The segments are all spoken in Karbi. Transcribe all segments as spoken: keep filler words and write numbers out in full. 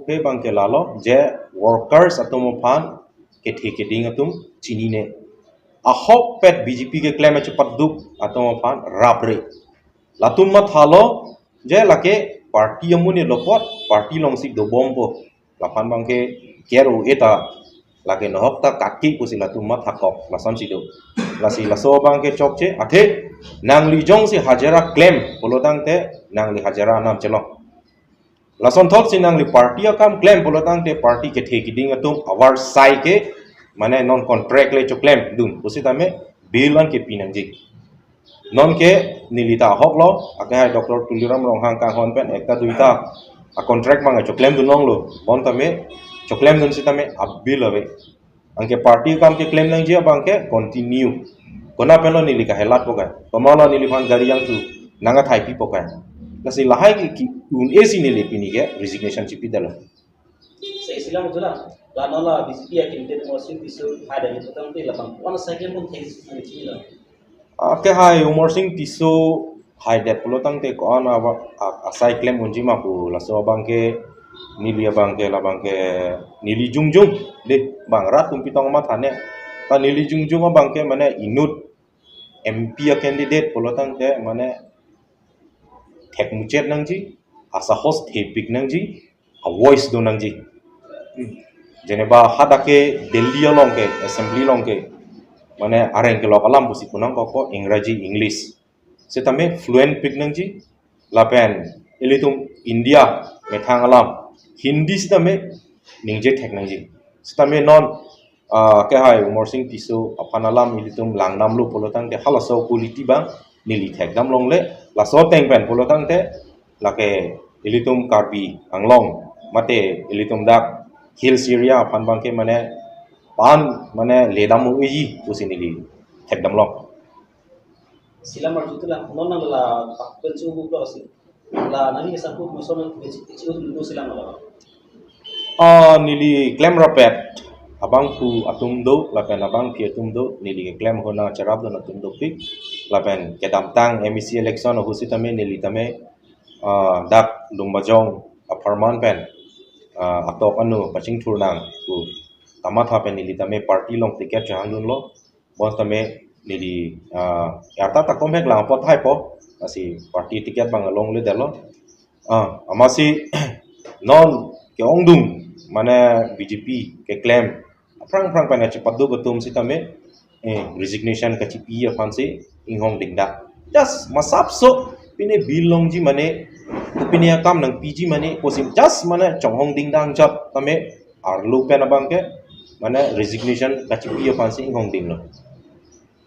Ke abang ke lalo je workers atum aphan kethe keding atum chinine. Ahokpet B J P keklem achepaduk atum aphan rapre. Latum mathalo je lake party amonit lo apot party alongsi dobompo. Laphan abang ke kero eta lake nohok ta kaki pusi latum mathakok lasonsi do. Lasi laso abang ke chokche athe nangli jongsi hajira klem pulotangte nangli hajira anam chelong. Lasonthotsi nangli party akam klem pulotangte party kethe keding atum avarsai ke mane non contract le choklemdun pusitame bill an kepi nangji. Nonke neli ta ahok lo, akehai Doctor Tuliram Ronghang kanghon pen ekta duita a contract abang choklemdun longlo, bontame choklemdun sitame a bill ave. Anke party akam keklem nangji abang ke continue. Kona penlo neli kahelat pokai. Komatlo neliphan gari yang tu nang athai pi pokai. Lasi lahai ke ki un-e si neli pini ke resignation chipidetlo. Sei silang jula. La non la B J P a candidate Umarsing Tisso hai dali putangte labang wan asai klem pon theng si nang chini lo. Akehai Umarsing Tisso haidet pulotangte ko-an aba a- asai klem unji ma pu laso abang ke neli abang ke labang ke neli jongjong de bang rat atum pitong mathane ta neli jongjong abang ke mane inut M P a candidate pulotangte mane thekmuchet nangji, asahos thepik nangji, a voice do nangji. Jeneba hadak ke Delhi along ke assembly along ke mane areng kelok alam pusi punangkok ko Ingraji English. Sitame fluent pik nangji lapen ilitum India methang alam Hindi sitame ningje thek nangji. Sitame non ah, akehai Umarsing Tisso aphan alam ilitum langdamlo pulotangte halaso quality abang neli thekdam longle laso ateng pen pulotangte lake ilitum Karbi Anglong mate ilitum dak hills area aphan abang ke mane pan mane ledam uji pusi neli thekdam long. Silang arju tu la non nang la pak penchu bu lo si. La nangli kesangkut muson nang penchu penchu tu silang lo. Ah, neli klem rapet abangphu atum do lapen abangpi atum do neli keklem ahut nangcherapdun atum dopik lapen kedamtang M A C election ahut sitame neli tame ah, dak Lumbajong apharman pen ah, atok anu pachingthur nang pu kamatha pen neli tame party along ticket chehangdunlo. Bonsitame neli ah, yarta ta komhek lang apot haipo lasi party ticket abang alongledetlo. Ah, amatsi non ke-ongdung mane B J P keklem aphrang aphrang pen achepaduk atum sitame eh, resignation kachipi aphansi inghong dingda. Just masapso pine bill longji mane pine akam nangpiji mane kosim just mane chonghong dingda angjat tame arlo pen abang ke mane resignation kachipi aphansi inghong dinglo.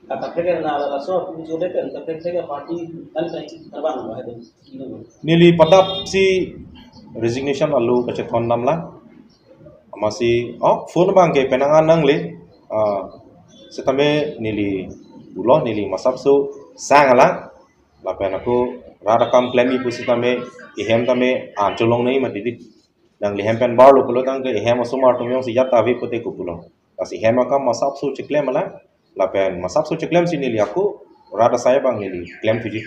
Kata peke na la so tu jode pen kata peke party kan kan abang lo hai do. Neli padap si resignation alo kachethon namla. Amatsi oh phone abang ke penang an nangle ah, sitame neli pulo neli masapso sang alang lapen ako rat akam klemji pusitame ihem tame an cholong nai mati di. Nangli hem pen barlo pulotangte ihem asomar atum jongsi jat ta ave pute ko pulo. Lasi hem akam masapso cheklem alang lapen masapso cheklemsi neli ako rat asai abang neli klemthuji.